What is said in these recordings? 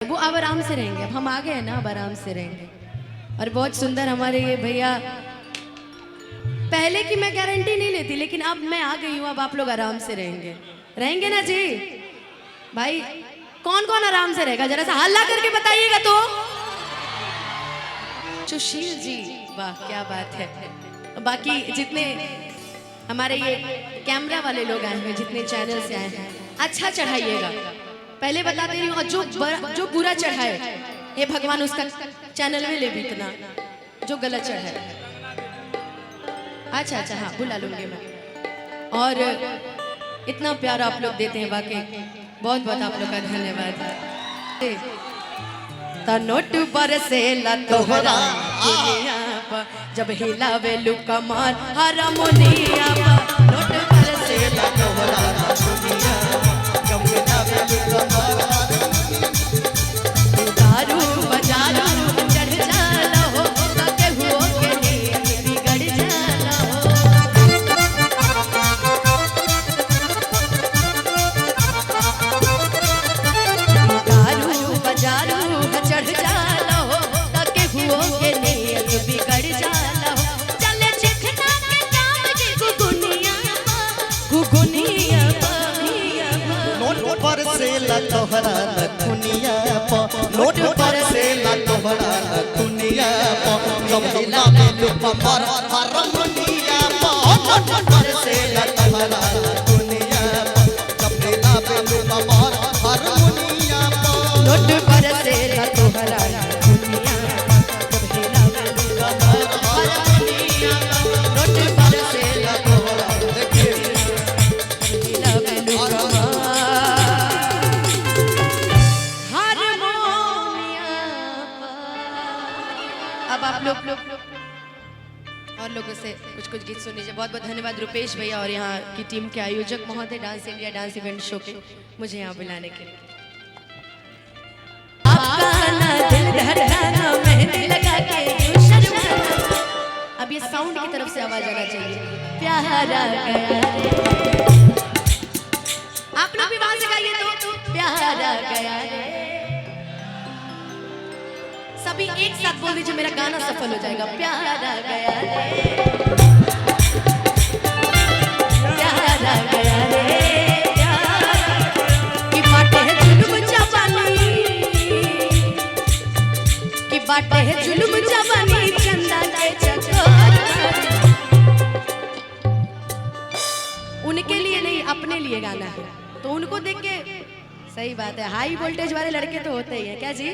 वो अब आराम से रहेंगे। अब हम आ गए हैं ना, अब आराम से रहेंगे। और बहुत सुंदर हमारे ये भैया, पहले की मैं गारंटी नहीं लेती, लेकिन अब मैं आ गई हूँ, अब आप लोग आराम से रहेंगे। रहेंगे ना जी? भाई कौन कौन आराम से रहेगा, जरा सा हल्ला करके बताइएगा तो। सुशील जी, वाह क्या बात है। बाकी जितने हमारे ये कैमरा वाले लोग आए हैं, जितने चैनल से आए हैं, अच्छा चढ़ाइएगा, पहले बता दे रही हूँ। और जो बुरा चढ़ाए, ये भगवान उसका चैनल में ले बीतना, जो गलत चढ़ाए। अच्छा अच्छा, हाँ बुला लूंगी मैं। और इतना प्यार आप लोग देते हैं, वाकई बहुत बहुत आप लोग का धन्यवाद। त नोट बरसेला तोहरा दुनिया पर, जब हिलावेलू कमर हारमोनिया पर। नोट बरसेला तोहरा दुनिया जब हिलावेलू कमर। दारू बजारू चढ़ जाला हो, केहू के नींद बिगड़ जाला हो। दारू बजारू चढ़ जाला हो, केहू के नींद बिगड़ जाला हो। चले चिखना के काम के गुगुनिया गुगुनिया। नोट पर से ला तोहरा दुनिया प, नोट पर से ला तोहरा दुनिया प, जब हिलावेलू कमर हारमोनिया प। नोट पर से ला तोहरा दुनिया प, जब हिलावेलू कमर हारमोनिया प। नोट बरसेला तोहरा दुनिया, जब हिलावेलू कमर हारमोनिया। नोट बरसेला तोहरा देखिए हिलावेलू कमर हारमोनिया। अब आप लोग और लोगों से कुछ कुछ गीत सुन लीजिए। बहुत बहुत धन्यवाद रुपेश भैया और यहाँ की टीम के आयोजक महोदय, dance India dance event show के, मुझे यहाँ बुलाने के लिए। आपका ना दिल धड़काना, मेहंदी लगा के यूं शर्माना। अब ये साउंड की तरफ से आवाज आना चाहिए। प्यारा गया रे, आप लोग भी वहां से गाइए तो। प्यारा गया रे, सभी एक साथ बोल दीजिए, मेरा गाना सफल हो जाएगा। प्यारा गया रे, प्यारा गया रे, प्यारा कि बाटे है जुल्म जवानी, कि बाटे है जुल्म जवानी चंदा के चकोर। उनके लिए नहीं, अपने लिए गाना है, तो उनको देख के। सही बात है, हाई वोल्टेज वाले लड़के तो होते ही हैं। क्या जी,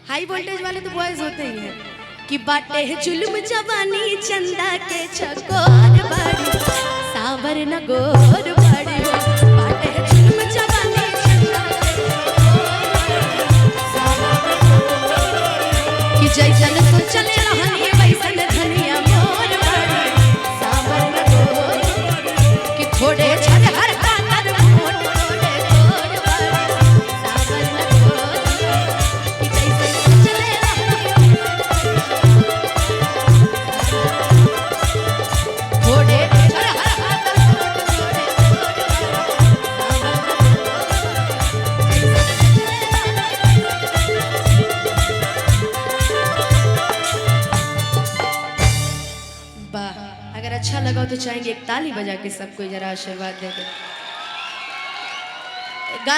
हाई वोल्टेज वाले तो बॉयज होते ही हैं। कि बाटे है जुल्म जवानी चंदा के चकोर बाड़ी, सावर न गोर बाड़ी हो। बाटे है जुल्म जवानी चंदा के चकोर बाड़ी, सावर न गोर। कि जैसन सोचल रहनी वैसन धनिया मोर बाड़ी, सावर न गोर। कि थोड़े छरहर कातर मोट थोड़े गोर बाड़ी, सावर न गोर। कि जैसन सोचल रहनी थोड़े छरहर कातर मोट थोड़े गोर बाड़ी, सावर न गोर। जैसन सोचल रहनी। वाह, अगर अच्छा लगा हो तो चाहेंगे एक ताली बजा के सबको जरा आशीर्वाद दे दे।